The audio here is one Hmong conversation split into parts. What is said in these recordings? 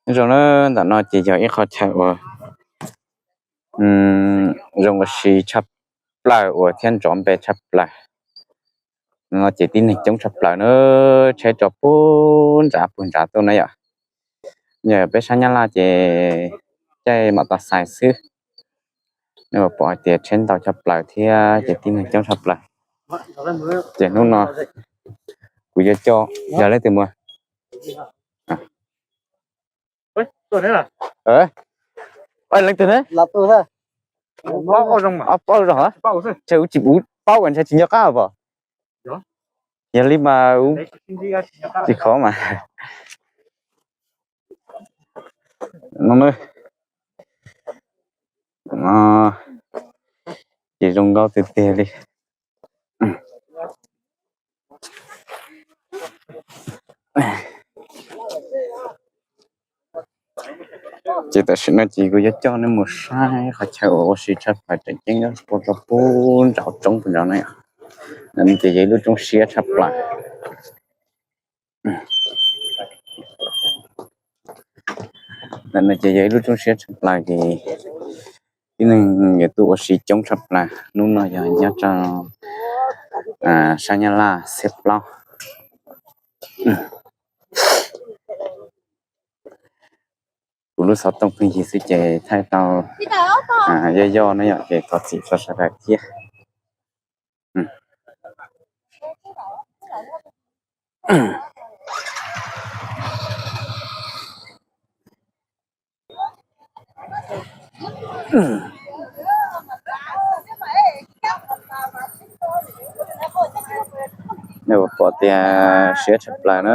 Nyob zoo na, ntawm no ces yog ib qho chaw uas zoo ua si tshaj plaws uas thiab nrov npe tshaj plaws. No ces tib neeg coob tshaj plaws na, tsheb rau puag nrad puag nrad tuaj na yom. Yog peb sab Nyab Laj ces caij mam tos xais xwb. Nej puas pom hais tias tsheb ntau tshaj plaws thiab ces tib neeg coob tshaj plaws. Ces hnub no kuv yuav coj, yog leej twg mus? Leej twg ne? Ob pab zoo, ntshe kuv tsis paub, ntshe tsis nco qab pom. Yog li mas tsis khov mas. Ces zoo nkauj tiag tiag li. Ces tam sim no ces kuv yuav coj nej mus saib qhov chaw uas ua si tshaj plaws tseem ceeb nyob puag rau puag nraum roob puag nraud na yom. Ces yog ib lub roob siab tshaj plaws. Ntawm no ces yog ib lub roob siab tshaj plaws ces tib neeg yuav tuaj ua si coob tshaj plaws. Hnub no yog nyob rau sab Nyab Laj xiab plaub. Kuv lub xov tooj pheej yig xwb ces thaij tau yoj yoj na yom, ces thov txim rau sawv daws thiab. Nej puas pom tias siab tshaj plaws na,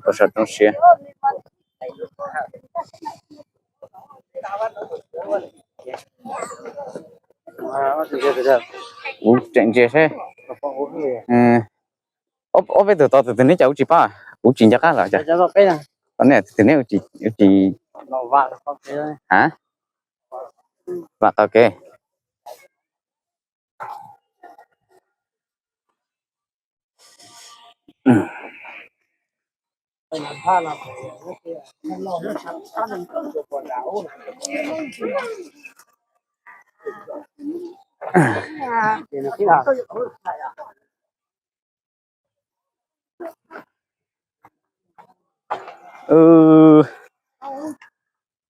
puag saum roob siab. Kuv tseem ntsia seb, ob peb tug tod tus twg neb cas kuv tsis paub, kuv tsis nco qab lawm. Nej tus twg neb, kuv tsis, vam qaug kev.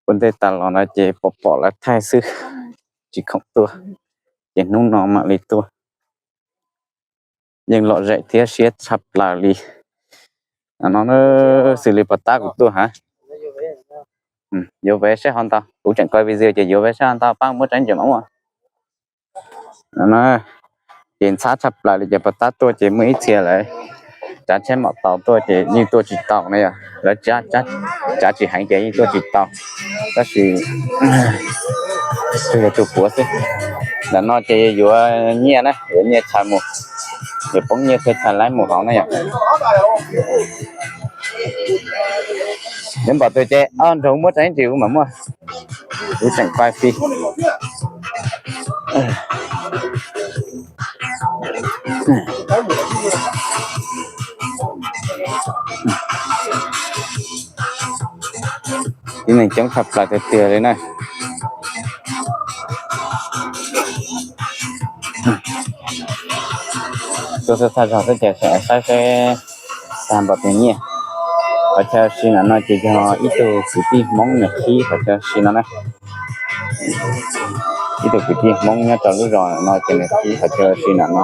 Ua ntej tas los no ces pom pom lawv thaij xwb, tsis khoom tuaj, ces hnub no mam li tuaj. Yeej lom zem thiab siab tshaj plaws li. No xws li puas tab kuv tuaj hab? Yuav vev saib ho ntau, kuv tseem koj video ces yuav vev saib ho ntau, pab muab tsaib ntsis mam muaj. Ces ntxhab tshaj plaws li ces puas tab tuaj ces muaj ib txhia lawv tsav tsheb mom taus tuaj ces yeej tuaj tsis tau na yom. Lawv tsav tsis heev ces yeej tuaj tsis tau, tab sis tsuas yog tus puav xwb. Ntawm no ces yuav nyiaj na, yuav nyiaj tshais mus, yuav poob nyiaj thiaj tshais laib mus hauv na yom. Neb npam tus ces nrog muab tsaib ntsis kuv mam muaj, kuv tseem koj fi. Tib neeg coob tshaj plaws tiag tiag li na. Tuaj xwb thaj zog xwb ces saib seb tag npaum twg nyiaj. Qhov chaw si na no ces yog ib tug kwv tij Hmoob nws qhib qhov chaw si no na. Ib tug kwv tij Hmoob nyob rau lub zos no ces nws qhib qhov chaw si na no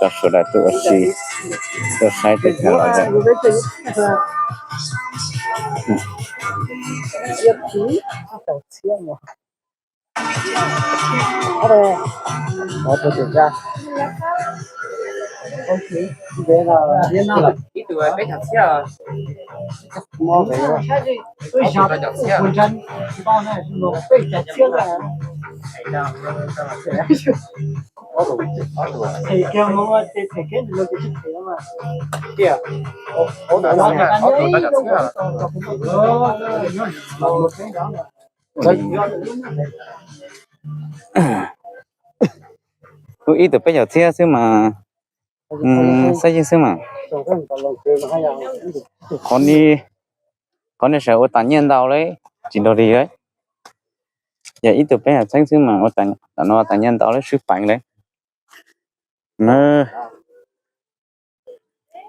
rau sawv daws tuaj ua si, tuaj saib teb chaws lom zem. Kuj ib tug peb caug txhiab xwb mas, xab yeej xwb mas. Qhov ni, Qhov nej sawv ua tas nyiaj ntau li, tsis nrog ris li. Yog ib tug peb hais txheeb xwb mas ua tas nyiaj ntau li, swb peev li.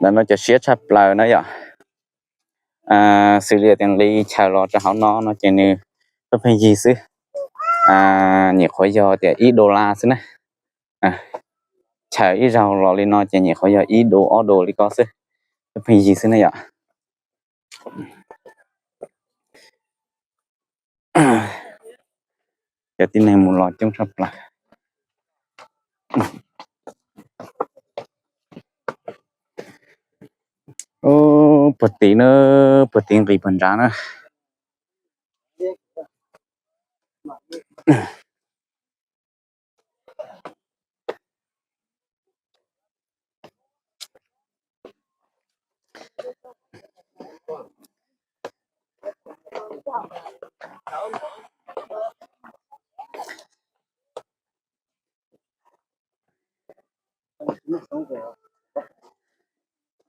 Ntawm no ces siab tshaj plaws na yom. Xws li tias nqis chaw los rau hauv no no ces nws pheej pheej yig xwb. Nyuam qhuav yog tias ib dollar xwb na. Chaw ib zaug los li no ces nyuam qhuav yog ib dollar ob dollar li ko xwb, pheej pheej yig xwb na yom. Cov tib neeg mus los coob tshaj plaws. Puag tid na, puag tid nqis puag nrad na.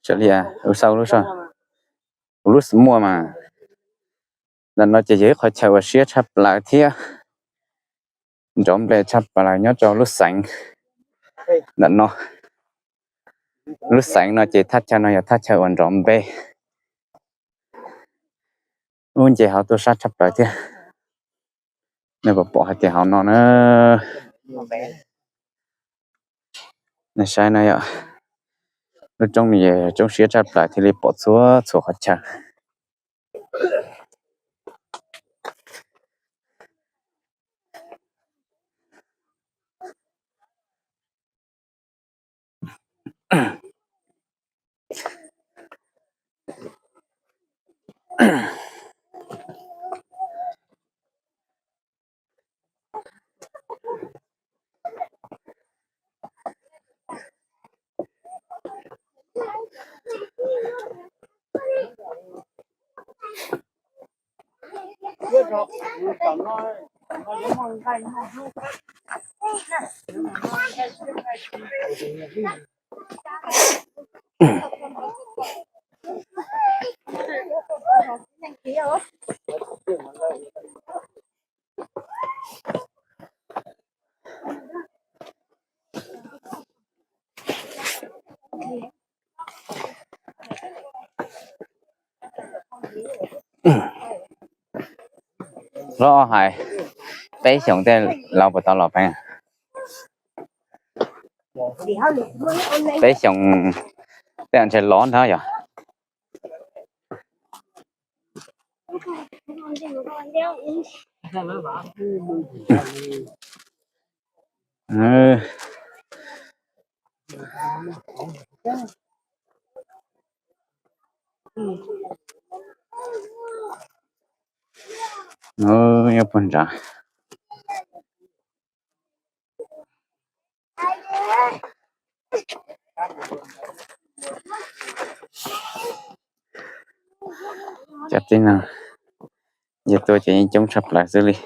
Xaus lub, kuv lub xim muaj mas. Ntawm no ces yog ib qhov chaw uas siab tshaj plaws thiab nrov npe tshaj plaws nyob rau lub xeev. Ntawm no, lub xeev no ces thaj chaw no yog thaj chaw uas nrov npe. Ub, nce hauv tuaj sab tshaj plaws thiab. Nej puas pom hais tias hauv no na, nej saib na yom, lub roob no yog roob siab tshaj plaws thiaj li pom txhua txhua qhov chaw. Hlob hais peb xyoos tej laus puas tau los peev? Peb xyoos tej ntshe lov ntag yog. Nyob puag nrad. Cov tib neeg yog tuaj ces yeej coob tshaj plaws xwb li.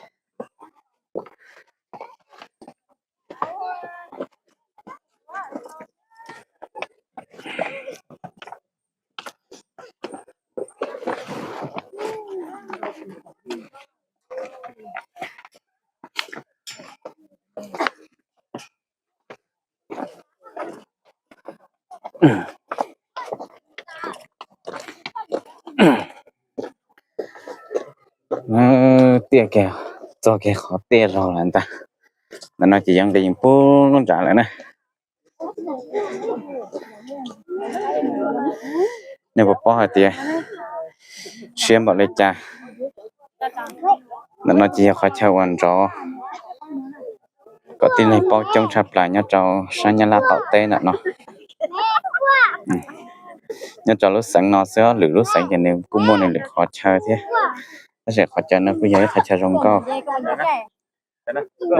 Tiaj kiag, txog kiag qhov tiaj laug lawm ntag. Ntawm no ces yuav nqis puag lub nrad lawm na. Nej puas paub hais tias siab npaum li cas? Ntawm no ces yog qhov chaw uas nrov kom tib neeg paub coob tshaj plaws nyob rau sab Nyab Laj qaum teb ntawm no. Nyob rau lub xeev no xwb, lwm lub xeev ces nws kuj muaj nws lwm qhov chaw thiab, tab sis qhov chaw no kuj yog ib qhov chaw zoo nkauj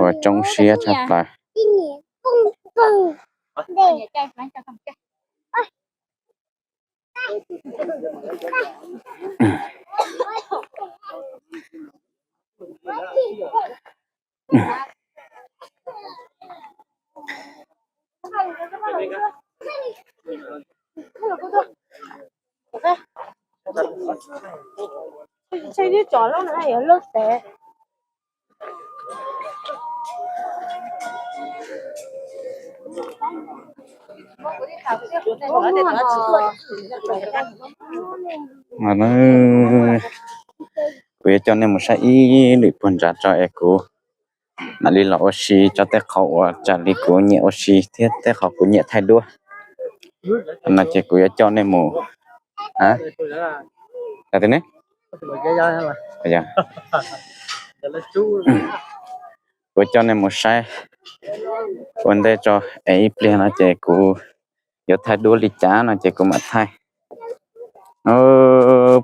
uas roob siab tshaj plaws. Ib tsob loj no yuav luag tev. Kuv yuav coj nej mus saib ib lwm puag nrad tso es kuv mam li los ua si tso tej qhov uas raws li kuv nyiam ua si thiab tej qhov kuv nyiam thaij duab no ces kuv yuav coj nej mus. Kuv coj nej mus saib ua ntej tso es ib pliag no ces kuv yuav thaij duab li cas no ces kuv mam thaij.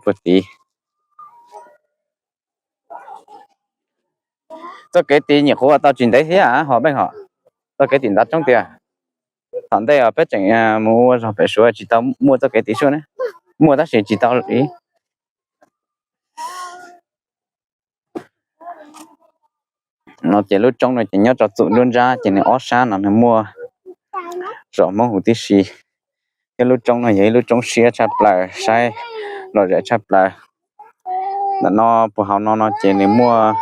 Puag tid txoj kev tid nyuam qhuav ua tau tsis ntev thiab ho Beej hom. Txoj kev tim ntav roob tiag. Thaum ntej os peb tseem mus ua zog pem Suav tsis tau muaj txoj kev tid suab ne. Muaj tab sis tsis tau ib no ces lub roob no ces nyob rau txum nruab nrab ces nws ob sab no nws muaj zos Hmoob huv tib si. Thiab lub roob no yog ib lub roob siab tshaj plaws, saib lom zem tshaj plaws. Ntawm no puag hauv no no ces nws muaj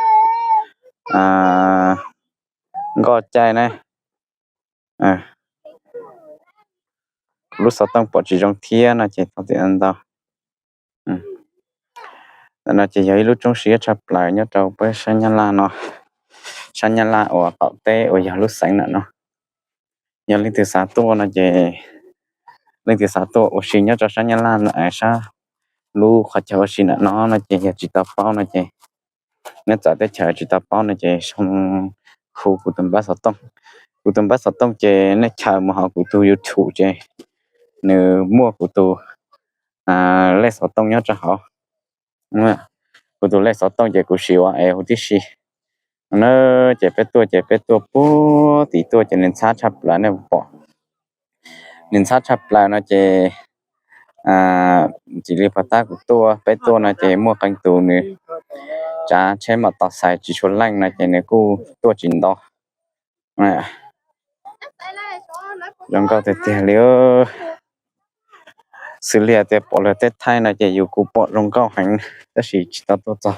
nkoj caij na. Lub xov tooj pom tsis zoo thiab no ces thov txim ntau. Ntawm no ces yog ib lub roob siab tshaj plaws nyob rau peb sab Nyab Laj no, sab Nyab Laj uas qaum teb uas yog lub xeev ntawm no. Yog leej twg xav tuaj no ces leej twg xav tuaj ua si nyob rau sab Nyab Laj no, sab lub qhov chaw ua si ntawm no no ces yog tsis tau paub no ces nyob txawv teb chaws tsis tau paub no ces hu kuv tus npawb xov tooj. Kuv tus npawb xov tooj ces nej chaws mus hauv kuv tus YouTube ces nws muaj kuv tus lej xov tooj nyob rau hauv. Kuv tus lej xov tooj ces kuv siv ua es huv tib si. No ces peb tuaj ces peb tuaj puag tim tuaj ces nws ntxhab tshaj plaws nej pom. Nws ntxhab tshaj plaws no ces txij li puag ta kuv tuaj peb tuaj no ces muaj qee tus nws tsav tsheb mam tos xais tsis tshua leej no ces nws kuj tuaj tsis nto. Zoo nkauj tiag tiag li. Xws li tias pom lawv tej thaij no ces yus kuj pom zoo nkauj heev tab sis tsis tau tuaj txog.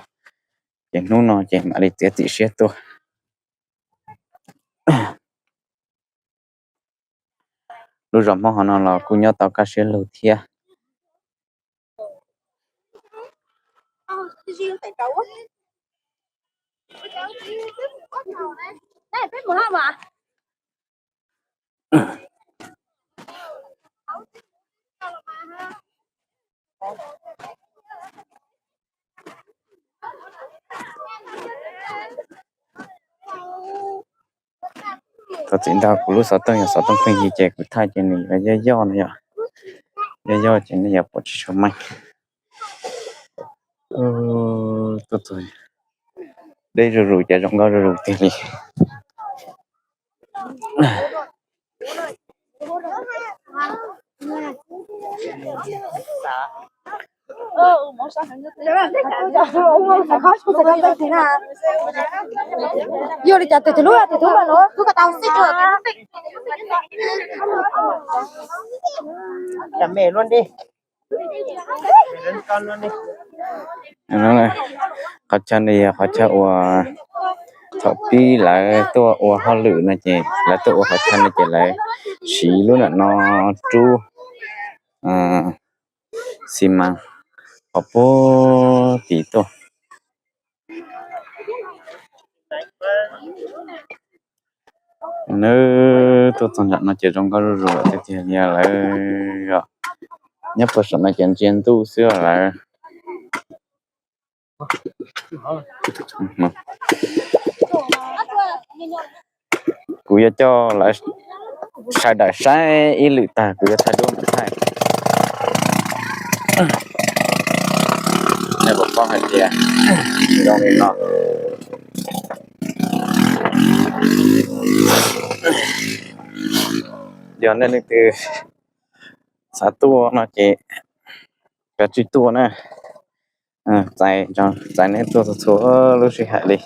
Ces hnub no ces mam li txiav txim siab tuaj. Lub zos Hmoob hauv no los kuj nyob tau kaj siab lug thiab. Thov txim ntau, kuv lub xov tooj yog xov tooj pheej yig ces kuv thaij ces nws yuav yoj yoj no yom. Yoj yoj ces nej yuav pom tsis tshua meej. Tuaj txog deb zuj zus ces zoo nkauj zuj zus tiag li. Yog li cas tus lub tus lub mas los kuv ko tau xib tuaj. Cov me luaj dej. Qhov chaw no yog qhov chaw uas thaum pib lawv tuaj ua hauj lwm no ces lawv tuaj ua qhov chaw no ces lawv siv lub ntawm no rub xi mas qhov puag tim tuaj. Nws tuaj txog nram no ces zoo nkauj zuj zus tiag tiag li lawm. Nyob puag saum no ces ntsia ntuj xwb lawm. Kuv yuav coj lawv sawv daws saib ib lwm tag kuv yuav thaij duab mus thaij. Nej puas paub hais tias zoo li no. Yog nej leej twg xav tuaj no ces kav tsij tuaj na. Txais nej tuaj txhua txhua lub sij hawm li.